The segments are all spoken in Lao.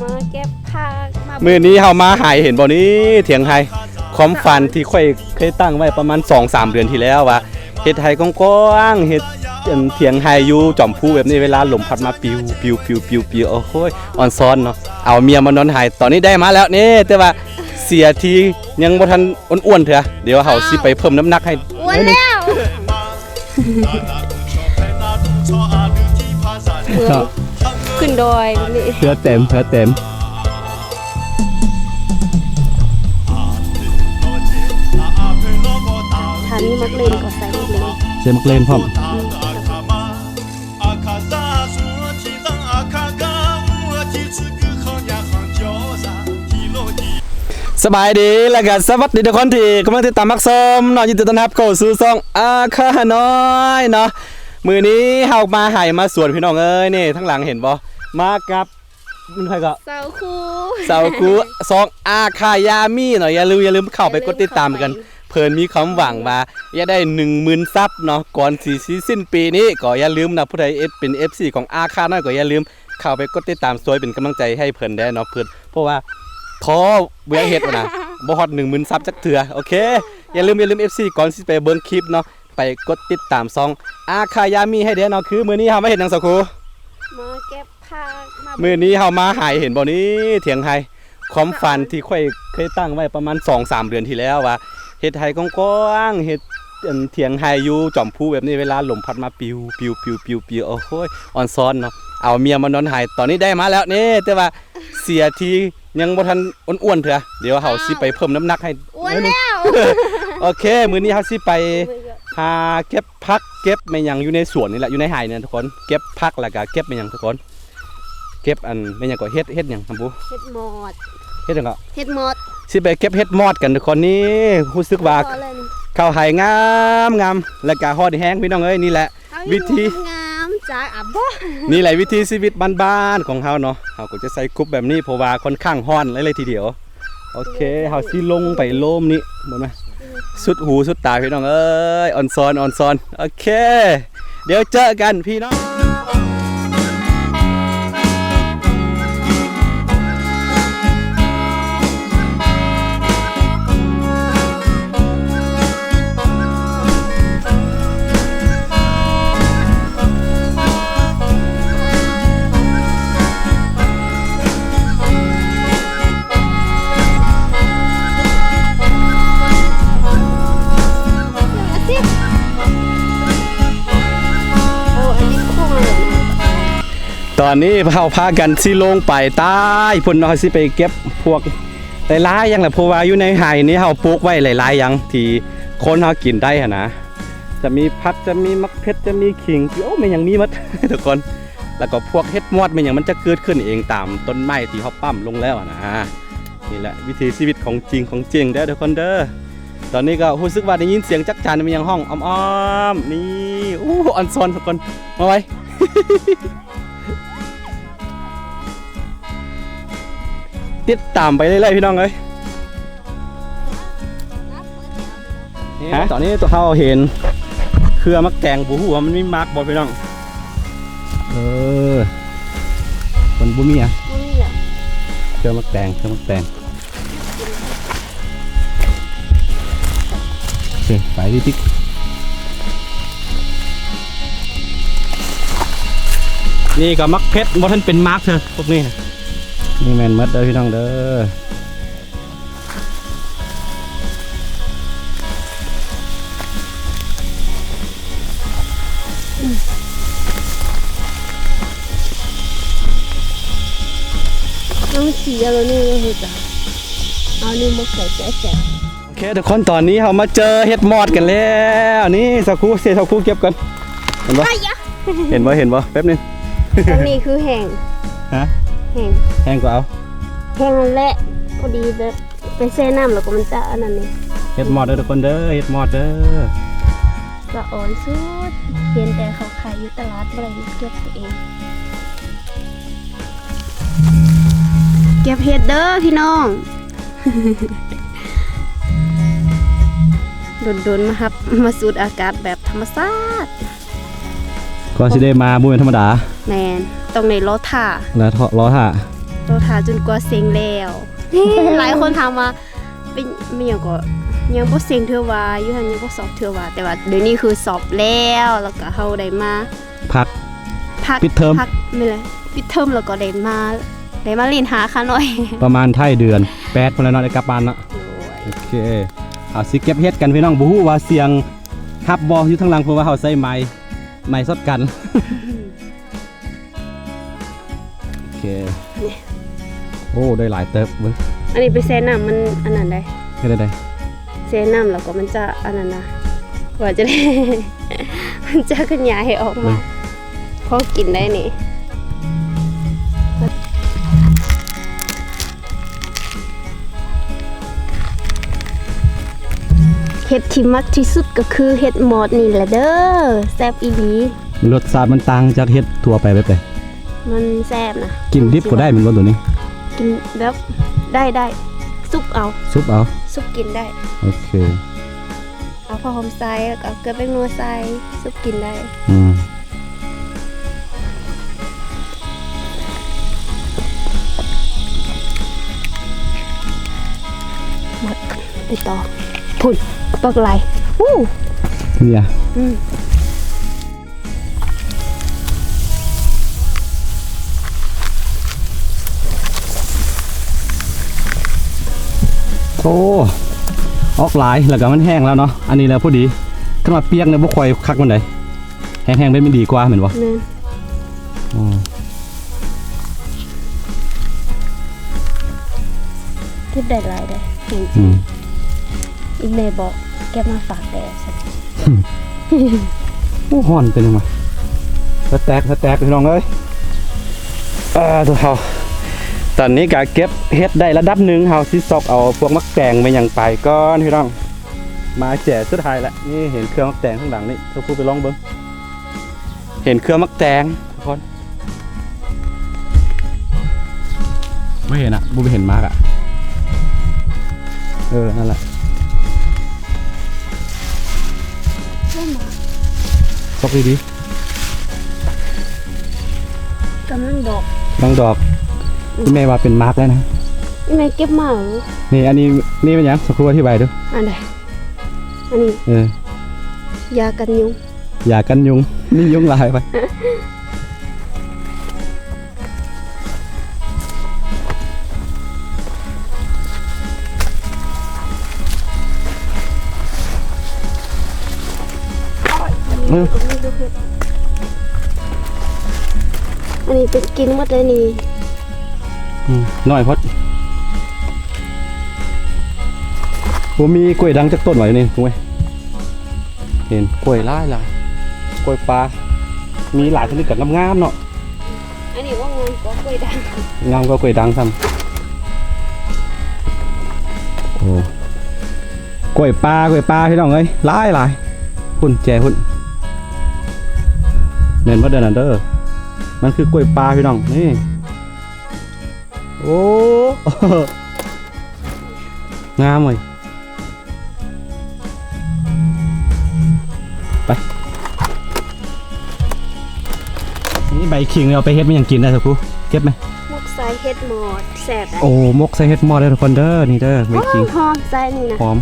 ມາເກັບຜັກ ມາ ມື້ນີ້ເຮົາມາໄຮ່ ເຫັນບໍ່ນີ້ ຖຽງໄຮ່ ຄວາມຝັນທີ່ຂ້ອຍເຄີຍຕັ້ງໄວ້ປະມານສອງສາມເດືອນທີ່ແລ້ວວ່າ ເຮັດໄຮ່ກວ້າງໆ ເຮັດອັນຖຽງໄຮ່ຢູ່ຈອມພູແບບນີ້ ເວລາລົມພັດມາປິວໆໆໆ ໂອ້ໂຫຍ ອອນຊອນເນາະ ເອົາເມຍມານອນໄຮ່ ຕອນນີ້ໄດ້ມາແລ້ວນີ້ ແຕ່ວ່າເສຍທີຍັງບໍ່ທັນອ້ວນໆເທື່ອ ດຽວເຮົາຊິໄປເພີ່ມນ້ຳໜັກໃຫ້ ອ້ວນແລ້ວ. ເນາະ ຂຶ້ນດອຍແບບນີ້ ເຜື່ອເຕັມ ເຜື່ອເຕັມ ຖ້າມີໝາກເລັ່ນກໍໃສ່ໝາກເລັ່ນ ໃສ່ໝາກເລັ່ນພ້ອມ ອືມ. ສະບາຍດີ ແລະກະສະຫວັດດີທຸກຄົນທີ່ກຳລັງຕິດຕາມຮັບຊົມເນາະ ຍິນດີຕ້ອນຮັບເຂົ້າສູ່ຊ່ອງອາຄານ້ອຍເນາະ ມື້ນີ້ເຮົາມາໄຮ່ມາສວນພີ່ນ້ອງເອີຍ ນີ້ທາງຫຼັງເຫັນບໍ່ ມາກັບ ມັນໃຜກໍ ສາວຄູ ສາວຄູ ຊ່ອງອາຄາຍາມີເນາະ ຢ່າລືມ ຢ່າລືມເຂົ້າໄປກົດຕິດຕາມກັນ ເພິ່ນມີຄວາມຫວັງວ່າຢາກໄດ້ໜຶ່ງໝື່ນຊັບເນາະ ກ່ອນຊິ ຊິສິ້ນປີນີ້ ກໍຢ່າລືມນະ ຜູ້ໃດເອັຟ ເປັນເອັຟຊີຂອງອາຄານ້ອຍ ກໍຢ່າລືມເຂົ້າໄປກົດຕິດຕາມ ຊ່ວຍເປັນກຳລັງໃຈໃຫ້ເພິ່ນແດ່ເນາະ ເພິ່ນ ເພາະວ່າທໍເວລາເຮັດຫັ້ນນະ ບໍ່ຮອດໜຶ່ງໝື່ນຊັບຈັກເທື່ອ ໂອເຄ ຢ່າລືມ ຢ່າລືມ ເອັຟຊີ ກ່ອນຊິໄປເບິ່ງຄລິບເນາະ ໄປກົດຕິດຕາມຊ່ອງອາຄາຍາມີໃຫ້ແດ່ເນາະ ຄືມື້ນີ້ເຮົາມາເຮັດຫຍັງສາວຄູ ມາເກັບຜັກ ມາ ມື້ນີ້ເຮົາມາໄຮ່ ເຫັນບໍ່ນີ້ ຖຽງໄຮ່ ຄວາມຝັນທີ່ຂ້ອຍເຄີຍຕັ້ງໄວ້ປະມານສອງສາມເດືອນທີ່ແລ້ວວ່າ ເຮັດໄຮ່ກວ້າງໆ ເຮັດອັນຖຽງໄຮ່ຢູ່ຈອມພູແບບນີ້ ເວລາລົມພັດມາປິວໆໆໆ ໂອ້ໂຫຍ ອອນຊອນເນາະ ເອົາເມຍມານອນໄຮ່ ຕອນນີ້ໄດ້ມາແລ້ວນີ້ ແຕ່ວ່າເສຍທີຍັງບໍ່ທັນອ້ວນໆເທື່ອ ດຽວເຮົາຊິໄປເພີ່ມນ້ຳໜັກໃຫ້ ອ້ວນແລ້ວ ໂອເຄ ມື້ນີ້ເຮົາຊິໄປຫາເກັບ ຜັກເກັບແມ່ນຫຍັງຢູ່ໃນສວນນີ້ແຫຼະ ຢູ່ໃນໄຮ່ນີ້ທຸກຄົນ ເກັບຜັກແລ້ວກະເກັບແມ່ນຫຍັງທຸກຄົນ ເກັບອັນແມ່ນຫຍັງກໍ ເຫັດ ເຫັດຫຍັງຫຳບູ ເຫັດມອດ ເຫັດຫຍັງກໍ ເຫັດມອດ ຊິໄປເກັບເຫັດມອດກັນທຸກຄົນ ນີ້ຮູ້ສຶກວ່າເຂົ້າໄຮ່ງາມໆ ແລ້ວກະຮ້ອນແຮງພີ່ນ້ອງເອີຍ ນີ້ແຫຼະວິຖີງາມໆ ຈາກອາບໍ່ ນີ້ແຫຼະວິຖີຊີວິດບ້ານໆຂອງເຮົາເນາະ ເຮົາກໍຈະໃສ່ກຸບແບບນີ້ ເພາະວ່າຂ້ອນຂ້າງຮ້ອນຫຼາຍໆທີດຽວ. ໂອເຄ ເຮົາຊິລົງໄປໂລມນີ້ ເບິ່ງນະ ສຸດຫູສຸດຕາພີ່ນ້ອງເອີຍ ອອນຊອນ ອອນຊອນ ໂອເຄ ດຽວເຈີກັນພີ່ນ້ອງ. ຕອນນີ້ເຮົາພາກັນຊິລົງໄປໃຕ້ພຸ້ນເນາະ ເຮົາຊິໄປເກັບພວກ ຫຼາຍໆຢ່າງແຫຼະ ເພາະວ່າຢູ່ໃນໄຮ່ນີ້ເຮົາປູກໄວ້ຫຼາຍໆຢ່າງທີ່ຄົນເຮົາກິນໄດ້ຫັ້ນນະ ຈະມີຜັກ ຈະມີໝາກເຜັດ ຈະມີຂີງ ໂອ້ ແມ່ນຫຍັງມີໝົດທຸກຄົນ ແລ້ວກໍພວກເຫັດມອດແມ່ນຫຍັງ ມັນຈະເກີດຂຶ້ນເອງຕາມຕົ້ນໄມ້ທີ່ເຮົາປ້ຳລົງແລ້ວຫັ້ນນະ ນີ້ແຫຼະວິຖີຊີວິດຂອງຈິງ ຂອງຈິງເດີທຸກຄົນເດີ ຕອນນີ້ກໍຮູ້ສຶກວ່າໄດ້ຍິນສຽງຈັກຈັ່ນແມ່ນຫຍັງຮ້ອງອ້ອມໆ ນີ້ ໂອ້ ອອນຊອນທຸກຄົນ ມາໄວ ຕິດຕາມໄປເລື້ອຍໆ ພີ່ນ້ອງເອີຍ ຮະ ຕອນນີ້ຕົວເຮົາເຫັນເຄືອໝາກແຕງ ບໍ່ຮູ້ວ່າມັນມີໝາກບໍ່ ພີ່ນ້ອງ ເອີ ມັນບໍ່ມີຫຍັງ ບໍ່ມີແລ້ວ ເຄືອໝາກແຕງ ເຄືອໝາກແຕງ ໂອເຄ ໄປຕິກໆ ນີ້ກໍໝາກເຜັດ ບໍ່ທັນເປັນໝາກເທື່ອ ພວກນີ້ ນີ້ແມ່ນໝົດເດີ ພີ່ນ້ອງເດີ. ນ້ອງສີເອົາແນວນີ້ເຮັດອະ ເອົານີ້ໝົກໃສ່ແຊບໆ ໂອເຄ ທຸກຄົນ ຕອນນີ້ເຮົາມາເຈີເຫັດມອດກັນແລ້ວ ນີ້ ສາວຄູ ເຊ ສາວຄູເກັບກ່ອນ ເຫັນບໍ່ ເຫັນບໍ່ ເຫັນບໍ່ ແປັບໜຶ່ງ ອັນນີ້ຄືແຫ້ງ ຮະ ແຫ້ງ ແຫ້ງກໍເອົາ ແຫ້ງນັ້ນແຫຼະ ພໍດີແບບ ໄປແຊ່ນ້ຳແລ້ວກໍມັນຈະອັນນັ້ນນີ້ ເຫັດມອດເດີທຸກຄົນເດີ ເຫັດມອດເດີ ສະອອນສຸດ ເຫັນແຕ່ເຂົາຂາຍຢູ່ຕະຫຼາດ ບໍ່ໄດ້ມາເກັບຕົວເອງ ເກັບເຫັດເດີພີ່ນ້ອງ ດົນໆມາຮັບ ມາສູດອາກາດແບບທຳມະຊາດ. ກ່ອນຊິໄດ້ມາບໍ່ແມ່ນທຳມະດາ ແມ່ນ ຕ້ອງໄດ້ລໍຖ້າ ລໍຖ້າ ລໍຖ້າ ລໍຖ້າຈົນກວ່າເສັງແລ້ວ. ຫຼາຍຄົນຖາມວ່າ ເປັນ ແມ່ນຫຍັງກໍ ຍັງບໍ່ເສັງເທື່ອວ່າ ຢູ່ຫັ້ນຍັງບໍ່ຊອບເທື່ອວ່າ ແຕ່ວ່າດຽວນີ້ຄືຊອບແລ້ວ ແລ້ວກໍເຮົາໄດ້ມາພັກ ພັກ ປິດເທີມ ພັກ ແມ່ນແຫຼະ ປິດເທີມ ແລ້ວກໍໄດ້ມາ ໄດ້ມາຫຼິ້ນຫາຂ້ານ້ອຍ ປະມານທ້າຍເດືອນແປດພຸ້ນແຫຼະເນາະ ໄດ້ກັບບ້ານເນາະ. ໂດຍ ໂອເຄ ເຮົາຊິເກັບເຫັດກັນພີ່ນ້ອງ ບໍ່ຮູ້ວ່າສຽງຮັບບໍ່ ຢູ່ທາງຫຼັງ ເພາະວ່າເຮົາໃຊ້ໄມ ໄມຊອດກັນ. ໂອເຄ ນີ້ ໂອ້ ໄດ້ຫຼາຍເຕີບເບິ່ງ. ອັນນີ້ໄປແຊ່ນ້ຳ ມັນອັນນັ້ນໄດ໋. ເຮັດແນວໃດ? ແຊ່ນ້ຳແລ້ວກໍມັນຈະອັນນັ້ນນະ ວ່າຈະໄດ້ ມັນຈະຂະຫຍາຍອອກມາ ເອີ ພໍກິນໄດ້ນີ້. ເຫັດທີ່ມັກທີ່ສຸດກໍຄືເຫັດມອດນີ້ແຫຼະເດີ ແຊບອີ່ຫຼີ. ລົດຊາດມັນຕ່າງຈາກເຫັດທົ່ວໄປແບບໃດ? ມັນແຊບນະ ກິນດິບກໍໄດ້ແມ່ນບໍ່ໂຕນີ້? ກິນແບບ ໄດ້ ໄດ້ ສຸກເອົາ ສຸກເອົາ ສຸກກິນໄດ້. ໂອເຄ ເອົາພາຫອມໃສ່ ແລ້ວກໍເກືອແປ້ງນົວໃສ່ ສຸກກິນໄດ້. ອືມ ໝົດ ໄປຕໍ່ ພຸ້ນ ບັກຫຼາຍ ວູ້ ເນຍ ອືມ. ໂອ້ ອອກຫຼາຍ ແລ້ວກໍມັນແຫ້ງແລ້ວເນາະ ອັນນີ້ແຫຼະພໍດີ. ຄັນວ່າປຽກນີ້ບໍ່ຄ່ອຍຄັກປານໃດ ແຫ້ງໆແບບນີ້ດີກວ່າແມ່ນບໍ່? ແມ່ນ ອໍ ເກັບໄດ້ຫຼາຍເດ້. ອືມ ອີແມ່ບອກເກັບມາຝາກແດ່. ໂອ້ ຮ້ອນເປັນຫຍັງວະ ສະແຕັກ ສະແຕັກ ພີ່ນ້ອງເອີຍ. ເອີ ເຮົາ ຕອນນີ້ກະເກັບເຫັດໄດ້ລະດັບໜຶ່ງ ເຮົາຊິຊອກເອົາພວກໝາກແຕງແມ່ນຫຍັງໄປກ່ອນພີ່ນ້ອງ. ມາແຈສຸດທ້າຍລະ ນີ້ເຫັນເຄືອໝາກແຕງຂ້າງຫຼັງນີ້ ເຈົ້າຜູ້ໄປລອງເບິ່ງ. ເຫັນເຄືອໝາກແຕງທຸກຄົນ ບໍ່ເຫັນອະ ບໍ່ເຫັນໝາກອະ. ເອີ ນັ້ນລະ ຊອກດີໆ ກຳລັງດອກ ກຳລັງດອກ. ອືມ ແມ່ວ່າເປັນໝາກແລ້ວນະ ແມ່ເກັບມາ. ນີ້ ອັນນີ້ ນີ້ແມ່ນຫຍັງ? ສັກຄູອະທິບາຍດູ. ອັນໃດ? ອັນນີ້ ເອີ ຢາກັນຍຸງ ຢາກັນຍຸງ ມີຍຸງຫຼາຍໄປ. ເອີ ອັນນີ້ເປັນກິນໝົດເລີຍນີ້. ອືມ ນ້ອຍໂພດ ບໍ່ມີກ້ວຍດັງຈັກຕົ້ນວ່າຢູ່ນີ້. ໂອ້ຍ ເຫັນກ້ວຍຫຼາຍໆ ກ້ວຍປ່າ ມີຫຼາຍຊະນິດກໍງາມໆເນາະ. ອັນນີ້ວ່າງາມກວ່າກ້ວຍດັງ ງາມກວ່າກ້ວຍດັງຊ້ຳ. ໂອ້ ກ້ວຍປ່າ ກ້ວຍປ່າ ພີ່ນ້ອງເອີຍ ຫຼາຍໆ ພຸ້ນ ແຈພຸ້ນ ແມ່ນບໍ່ເດີ ນັ້ນເດີ ມັນຄືກ້ວຍປ່າ ພີ່ນ້ອງ ນີ້. ໂອ້ ງາມເວີຍ. ໄປ ນີ້ໃບຂີງນີ້ເອົາໄປເຮັດແມ່ນຫຍັງກິນໄດ້ ສາວຄູ ເກັບໄໝ? ໝົກໃສ່ເຫັດໝອດ ແຊບ. ໂອ້ ໝົກໃສ່ເຫັດໝອດເດີທຸກຄົນເດີ. ນີ້ເດີ ໃບຂີງ ຫອມ ໃສ່ນີ້ນະ ຫອມ.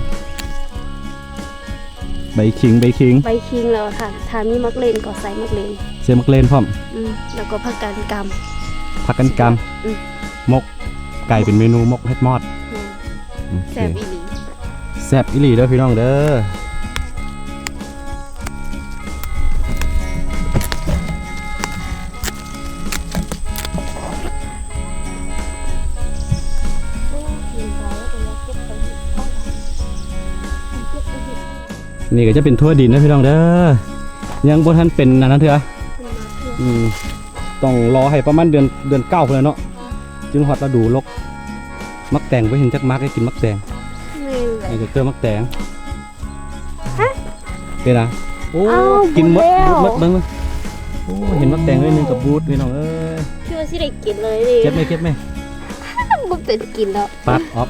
ໃບຂີງ ໃບຂີງ ໃບຂີງ ແລ້ວຖ້າ ຖ້າມີໝາກເລັ່ນກໍໃສ່ໝາກເລັ່ນ ໃສ່ໝາກເລັ່ນພ້ອມ. ອືມ ແລ້ວກໍຜັກກັນກຳ ຜັກກັນກຳ. ອືມ ໝົກ ກາຍເປັນເມນູໝົກເຫັດມອດ. ແມ່ນ ໂອເຄ ແຊບອີ່ຫຼີ ແຊບອີ່ຫຼີເດີພີ່ນ້ອງເດີ. ນີ້ກໍຈະເປັນຖົ່ວດິນເດີພີ່ນ້ອງເດີ ຍັງບໍ່ທັນເປັນອັນນັ້ນເທື່ອ. ອືມ ຕ້ອງລໍໃຫ້ປະມານເດືອນ ເດືອນເກົ້າພຸ້ນແຫຼະເນາະ ຈຶ່ງຮອດລະດູລົກ. ໝາກແຕງ ບໍ່ເຫັນຈັກໝາກ ໃຫ້ກິນໝາກແຕງ. ແມ່ນແຫຼະ ນີ້ກໍຄືໝາກແຕງ. ຮະ ເປັນຫຍັງ? ໂອ້ ກິນໝົດ ໝົດ ໝົດ ເບິ່ງ ເບິ່ງ. ໂອ້ ເຫັນໝາກແຕງໜ້ອຍໜຶ່ງກໍບູດ ພີ່ນ້ອງເອີຍ. ຄືວ່າຊິໄດ້ກິນເລີຍເດ. ເກັບແມ່ ເກັບແມ່. ບໍ່ເປັນກິນດອກ. ປັບອອກ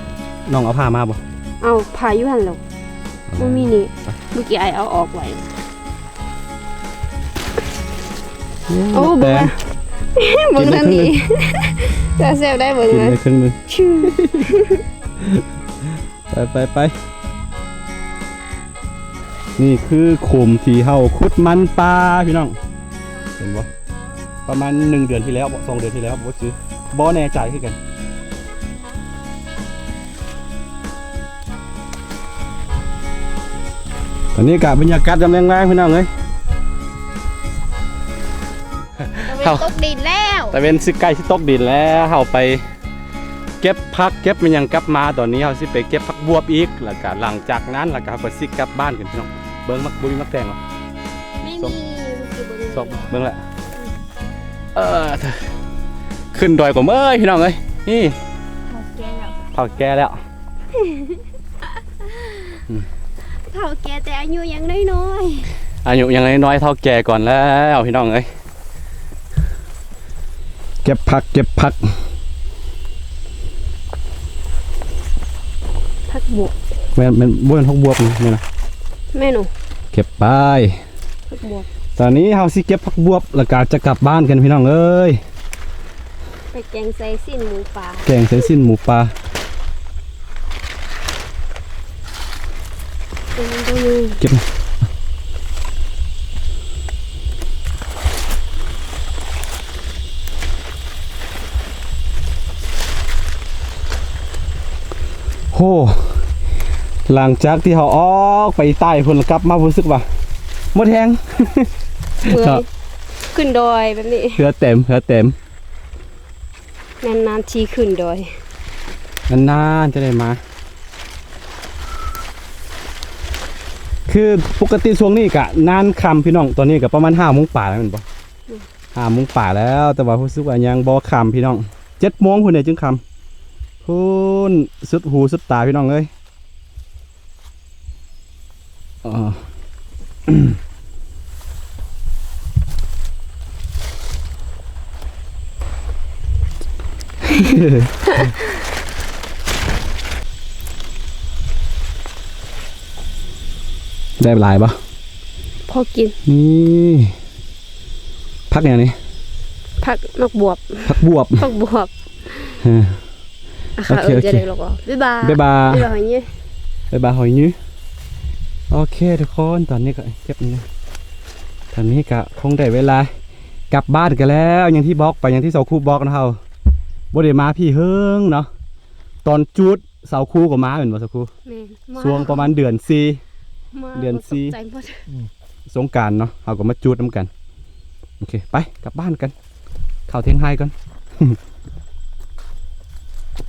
ນ້ອງເອົາຜ້າມາບໍ່? ເອົາ ຜ້າຢູ່ຫັ້ນແຫຼະ ບໍ່ມີນີ້ ເມື່ອກີ້ອ້າຍເອົາອອກໄວ້. ໂອ້ ໂອ້ ແຕງ ເບິ່ງ ເບິ່ງທາງນີ້ ຕາແຊບໄດ້ເບິ່ງ ກິນໄດ້ເຄິ່ງໜຶ່ງ ໄປ ໄປ ໄປ ນີ້ຄືຂຸມທີ່ເຮົາຂຸດມັນປ່າພີ່ນ້ອງ ເຫັນບໍ່? ປະມານໜຶ່ງເດືອນທີ່ແລ້ວບໍ ສອງເດືອນທີ່ແລ້ວ ບໍ່ຈື່ ບໍ່ແນ່ໃຈຄືກັນ. ຕອນນີ້ກະບັນຍາກາດຍາມແລງໆ ພີ່ນ້ອງເອີຍ ຕາເວັນຕົກດິນແລ້ວ ຕາເວັນຊິໃກ້ຊິຕົກດິນແລ້ວ ເຮົາໄປເກັບຜັກເກັບແມ່ນຫຍັງກັບມາ ຕອນນີ້ເຮົາຊິໄປເກັບຜັກບວບອີກ ແລ້ວກະຫຼັງຈາກນັ້ນ ແລ້ວກະເຮົາກະຊິກັບບ້ານກັນພີ່ນ້ອງ ເບິ່ງມັກ ບໍ່ມີໝາກແຕງຫວາ? ບໍ່ມີ ຊອກເບິ່ງແຫຼະ ເອີ ຂຶ້ນດອຍກວ່າເອີຍ ພີ່ນ້ອງເອີຍ ນີ້ ເຖົ້າແກ່ແລ້ວ ເຖົ້າແກ່ແລ້ວ ເຖົ້າແກ່ແຕ່ອາຍຸຍັງນ້ອຍໆ ອາຍຸຍັງນ້ອຍໆ ເຖົ້າແກ່ກ່ອນແລ້ວ ພີ່ນ້ອງເອີຍ ເກັບຜັກ ເກັບຜັກ ຜັກບວບ ແມ່ນ ແມ່ນ ບໍ່ແມ່ນຜັກບວບນີ້ ແມ່ນນະ ແມ່ນ ເກັບໄປ ຜັກບວບ ຕອນນີ້ເຮົາຊິເກັບຜັກບວບ ແລ້ວກະຈະກັບບ້ານກັນ ພີ່ນ້ອງເອີຍ ໄປແກງໃສ່ຊີ້ນໝູປາ ແກງໃສ່ຊີ້ນໝູປາ ເກັບ ໂຫ ຫຼັງຈາກທີ່ເຮົາອອກໄປໃຕ້ພຸ້ນ ກັບມາຮູ້ສຶກວ່າໝົດແຮງ ເມື່ອຍ ເນາະ ຂຶ້ນດອຍແບບນີ້ ເຫື່ອເຕັມ ເຫື່ອເຕັມ ນານໆ ທີຂຶ້ນດອຍ ນານໆ ຈະໄດ້ມາ ຄືປົກກະຕິຊ່ວງນີ້ກະນານຄ່ຳພີ່ນ້ອງ ຕອນນີ້ກະປະມານຫ້າໂມງປາຍແລ້ວແມ່ນບໍ່? ອືມ ຫ້າໂມງປາຍແລ້ວ ແຕ່ວ່າຮູ້ສຶກວ່າຍັງບໍ່ຄ່ຳພີ່ນ້ອງ ເຈັດໂມງພຸ້ນເດຈຶ່ງຄ່ຳ ພຸ້ນ ສຸດຫູສຸດຕາພີ່ນ້ອງເອີຍ. ໄດ້ຫຼາຍບໍ່? ພໍກິນ ນີ້ ຜັກຫຍັງນີ້? ຜັກໝາກບວບ ຜັກບວບ ຜັກບວບ ເອີ ອ່ະ ໂອເຄ ໂອເຄ ບາຍບາຍ ບາຍບາຍ ຫອຍຍື ບາຍບາຍ ຫອຍຍື ໂອເຄ ທຸກຄົນ ຕອນນີ້ກະເກັບນີ້ ຕອນນີ້ກະຄົງໄດ້ເວລາກັບບ້ານກັນແລ້ວ ຢ່າງທີ່ບອກໄປ ຢ່າງທີ່ສາວຄູບອກນະ ເຮົາບໍ່ໄດ້ມາພີ້ເຫິງເນາະ ຕອນຈູດ ສາວຄູກໍມາແມ່ນບໍ່ສາວຄູ? ແມ່ນ ມາ ຊ່ວງປະມານເດືອນສີ່ ມາ ເດືອນສີ່ ຕົກໃຈໝົດ ອືມ ສົງການເນາະ ເຮົາກໍມາຈູດນຳກັນ ໂອເຄ ໄປກັບບ້ານກັນ ເຂົ້າເທິງໄຮ່ກ່ອນ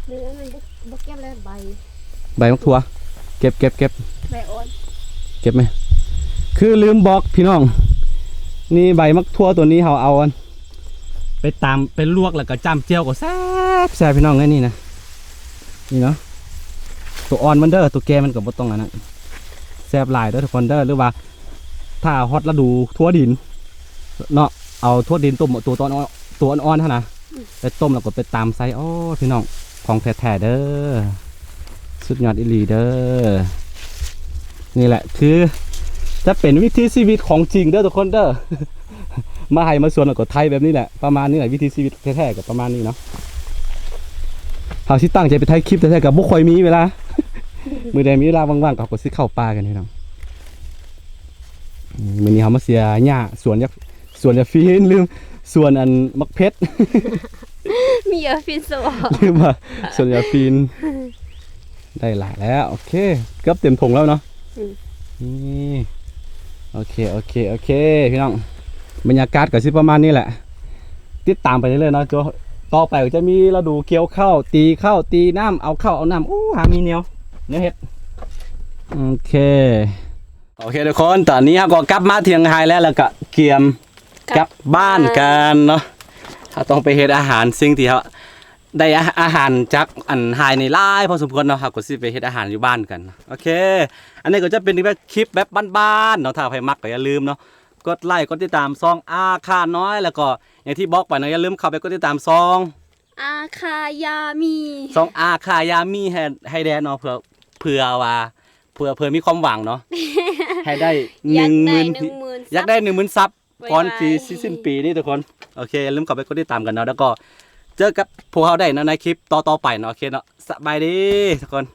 ເດີ ອັນນັ້ນບໍ່ ບໍ່ເກັບແລ້ວ ໃບ ໃບໝາກຖົ່ວ ເກັບ ເກັບ ເກັບ ໃບອ່ອນ ເກັບແມະ ຄືລືມບອກພີ່ນ້ອງ ນີ້ໃບໝາກຖົ່ວໂຕນີ້ ເຮົາເອົາອັນ ໄປຕຳ ໄປລວກ ແລ້ວກໍຈ້ຳແຈ່ວກໍແຊບໆ ພີ່ນ້ອງເອີຍ ນີ້ນະ ນີ້ເນາະ ໂຕອ່ອນມັນເດີ ໂຕແກ່ມັນກໍບໍ່ຕ້ອງອັນນັ້ນ ແຊບຫຼາຍເດີທຸກຄົນເດີ ຫຼືວ່າຖ້າຮອດລະດູຖົ່ວດິນເນາະ ເອົາຖົ່ວດິນຕົ້ມ ໂຕຕອນ ໂຕອ່ອນໆ ຫັ້ນນະ ອືມ ໄປຕົ້ມ ແລ້ວກໍໄປຕຳໃສ່ ໂອ້ ພີ່ນ້ອງ ຂອງແທ້ໆ ເດີ ສຸດຍອດອີ່ຫຼີເດີ ນີ້ແຫຼະ ຄືຈະເປັນວິຖີຊີວິດຂອງຈິງເດີທຸກຄົນເດີ ມາໄຮ່ມາສວນ ແລ້ວກໍໄຖແບບນີ້ແຫຼະ ປະມານນີ້ແຫຼະ ວິຖີຊີວິດແທ້ໆ ກໍປະມານນີ້ເນາະ ເຮົາຊິຕັ້ງໃຈໄປຖ່າຍຄລິບແທ້ໆ ກໍບໍ່ຄ່ອຍມີເວລາ ມື້ໃດມີເວລາວ່າງໆ ກໍ ກໍຊິເຂົ້າປ່າກັນ ພີ່ນ້ອງ ມື້ນີ້ເຮົາມາເສຍຫຍ້າສວນຢາ ສວນຢາຟີນ ລືມ ສວນອັນໝາກເຜັດ ມີຢາຟີນສະເບາະ ລືມວ່າສວນຢາຟີນ ໄດ້ຫຼາຍແລ້ວ ໂອເຄ ເກືອບເຕັມຖົງແລ້ວເນາະ ອືມ ນີ້ ໂອເຄ ໂອເຄ ໂອເຄ ພີ່ນ້ອງ ບັນຍາກາດກໍຊິປະມານນີ້ແຫຼະ ຕິດຕາມໄປເລື້ອຍໆ ເນາະ ຕໍ່ໄປກໍຈະມີລະດູກ່ຽວເຂົ້າ ຕີເຂົ້າ ຕີນ້ຳ ເອົາເຂົ້າເອົານ້ຳ ໂອ້ ຫາມີແນວ ແນວເຮັດ ໂອເຄ ໂອເຄ ທຸກຄົນ ຕອນນີ້ເຮົາກໍກັບມາເຖິງໄຮ່ແລ້ວ ແລ້ວກໍກຽມ ກັບ ກັບບ້ານກັນເນາະ ເຮົາຕ້ອງໄປເຮັດອາຫານ ສິ່ງທີ່ເຮົາໄດ້ອາ ອາຫານຈາກອັນໄຮ່ນີ້ຫຼາຍພໍສົມຄວນເນາະ ເຮົາກໍຊິໄປເຮັດອາຫານຢູ່ບ້ານກັນ ໂອເຄ ອັນນີ້ກໍຈະເປັນແບບຄລິບແບບບ້ານໆ ເນາະ ຖ້າໃຜມັກກໍຢ່າລືມເນາະ ກົດໄລກົດຕິດຕາມຊ່ອງອາຄານ້ອຍ ແລ້ວກໍຢ່າງທີ່ບອກໄປເນາະ ຢ່າລືມເຂົ້າໄປກົດຕິດຕາມຊ່ອງ ອາຄາຢາມີ ຊ່ອງອາຄາຢາມີ ໃຫ້ ໃຫ້ແດ່ເນາະ ເພື່ອ ເພື່ອວ່າ ເພື່ອ ເພື່ອມີຄວາມຫວັງເນາະ ໃຫ້ໄດ້ ຢາກໄດ້ ໜຶ່ງໝື່ນ ໜຶ່ງໝື່ນ ຢາກໄດ້ ໜຶ່ງໝື່ນຊັບ ກ່ອນທີ່ຊິສິ້ນປີນີ້ທຸກຄົນ. ໂອເຄ ຢ່າລືມເຂົ້າໄປກົດຕິດຕາມກັນເນາະ ແລ້ວກໍເຈີກັບພວກເຮົາໄດ້ເນາະ ໃນຄລິບຕໍ່ໆໄປເນາະ. ໂອເຄເນາະ ສະບາຍດີທຸກຄົນ.